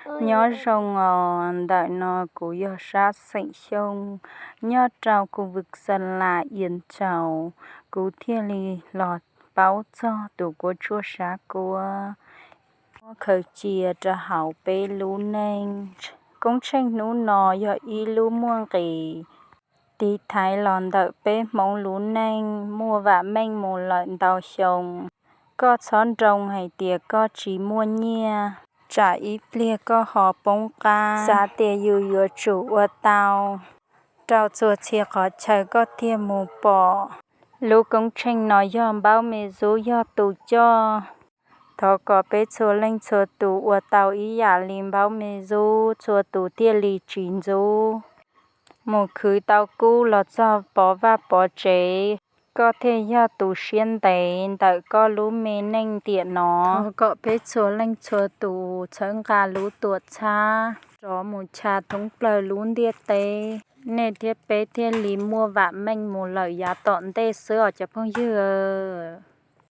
Nyob zoo os, ntawm no kuv yog Sab xeem Xyooj, nyob rau khu vwm Xas Las Ias Tsaus, kuv thiaj li los paub txog tus kuab tshuaj Sab Kuab, muab khaws cia rau hauv peb lub neej. Koob tsheej hnub no yog ib lub muaj nqis, tiv thaiv los ntawm peb Hmoob lub neej muaj vam meej mus lawm ntau xyoo. Koj txhob nroo hais tias koj tsis muaj nyiaj, tsam ib pliag koj ho poob qab. Xav tias yus yuav tsum ua tau rau txhua txhia qhov chaw koj thiaj mus pom. Lub koob tsheej no yog npaub me zub yog tus coj. Thov kom peb txhua leej txhua tus ua tau ib yam li npaub me zub, txhua tus thiaj li tsis ntxub, mus khwv tau kub los txog pov vaj pov tsev, koj thiaj yog tus siab ntev ntawm koj lub me neej tiam no. Thov kom peb txhua leej txhua tus txhawb nqa lub tuam txhab rov mus chaw thoob plaws lub ntiaj teb, nej thiab peb thiaj li muaj vam meej mus lawm yav tom ntej xwb os cov phooj ywg.